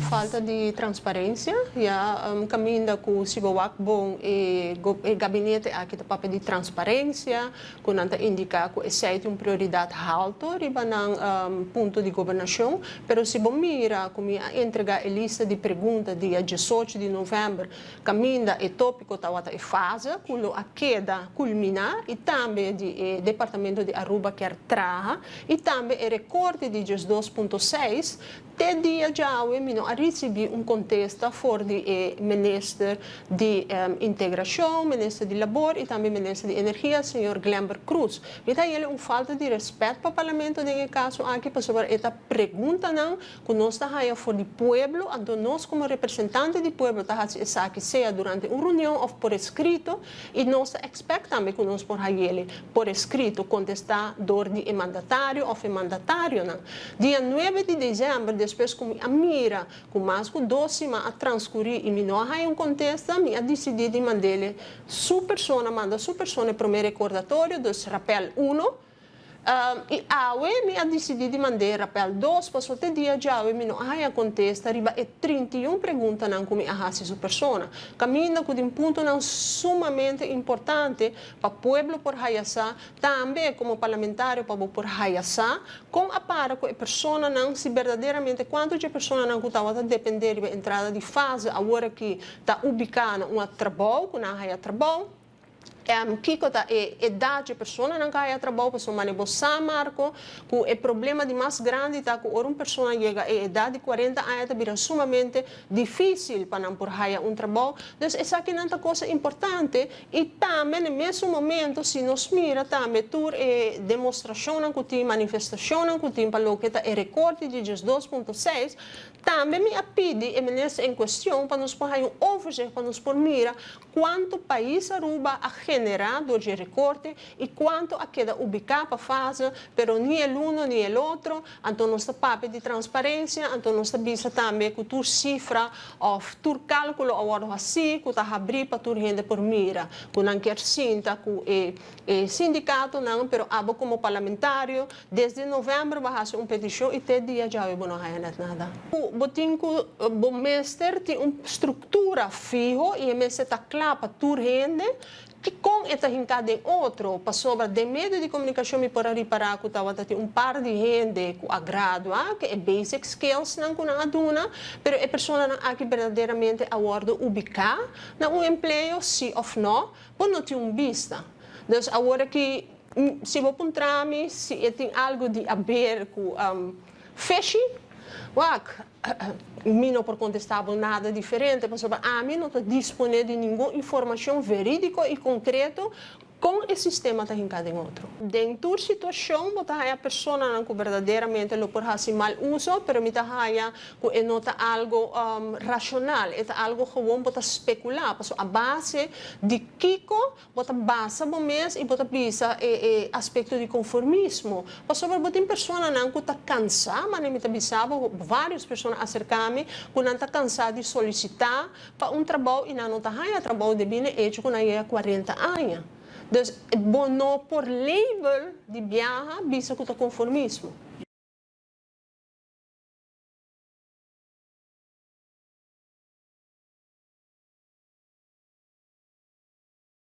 Falta di transparencia, ya caminda cu si bo wak bon e gabinete aki ta papia di transparencia, cu nan ta indica cu esey ta un prioridad halto riba nan punto di gobernacion, pero si bo mira cu mi a entrega e lista di pregunta dia 18 di november, caminda e topico tawata e fase cu lo a keda culmina y tambe di e departamento di Aruba kier traha y tambe e recorte di 2.6, te dia djawe mi no a ricibi un contesta for di e minister di Integracion, minister di Labor y tambe minister di Energia, señor Glenbert Croes. Mi ta hay'e un falta di respet pa parlamento den e caso aki, pasobra e ta preguntanan cu nos ta haya for di pueblo, anto nos como representante di pueblo ta haci esaki sea durante un reunion of por escrito, y nos ta expect tambe cu nos por hay'e por escrito contesta door di e mandatario of e mandatarionan. Dia 9 di december, despues cu mi a mira cu mas cu 2 siman a transcuri y mi no a haya un contesta, mi a dicidi di mand'e su persona, manda su persona e prome recordatorio, dus rappel 1. Y awe mi a dicidi di manda rappel 2, paso te dia djawe mi no a haya contesta riba e 31 preguntanan cu mi a hasi su persona. Caminda cu un puntonan sumamente importante pa pueblo por haya sa, tambe como parlamentario pa por haya sa, con a para cu e personanan, si berdaderamente cuanto di personanan cu tawata depende di entrada di fase, awor cu ta ubica na un trabou, cu nan a haya trabou, kiko ta e edad di personanan cu a haya trabou, pasobra mane bo sa, Marco, cu e problema di mas grandi ta cu ora un persona yega e edad di 40 aña, ta bira sumamente dificil pa nan por haya un trabou. Dus esakinan ta cos importante y tambe na mes momento, si nos mira tambe tur e demostracion cu tin, manifestacion cu tin pa loke ta e recorte di 2.6, tambe mi a pidi e minister en cuestion pa nos por un overzicht, pa nos por mira cuanto pais Aruba a genera door di recorte y cuanto a keda ubica pa fase, pero ni e uno ni e otro. Anto nos ta papia di transparencia, anto nos ta bisa tambe cu tur cifra of tur calculo awor asina, cu ta habri pa tur hende por mira, cu nan kier sinta cu e sindicatonan, pero abo como parlamentario, desde november bo a haci un peticion y te dia djawe bo no a haya net nada. Bo tin cu bo mester tin un structura fiho y e mester ta cla pa tur hende cu con e ta hinca den otro, pasobra den medio di comunicacion mi por a ripara cu tawata tin un par di hende cu a gradua, cu e basic skills nan cu nan a duna, pero e personanan aki berdaderamente a wordo ubica na un empleo, si of no, bo no tin un bista. Dus awor cu si bo puntra mi si tin algo di haber cu fishy, wak, mi no por contesta nada diferente, pasobra ami no ta dispone di ningun informacion veridico y concreto con e sistema ta hinca den otro. Den tur situacion, bo ta haya personanan cu berdaderamente lo por haci mal uso, pero mi ta haya cu e no ta algo racional, e ta algo gewoon bo ta specula, paso a base di kico bo ta basa bo mes y bo ta bisa e aspecto di conformismo. Pasobra bo tin personanan cu ta cansa, mas mi ta bisa, varios persona a acerca mi, cu nan ta cansa di solicita pa un trabou y nan no ta haya trabou debi na hecho cu nan yega 40 aña. Dus bo no por label di biaha bisa cu ta conformismo.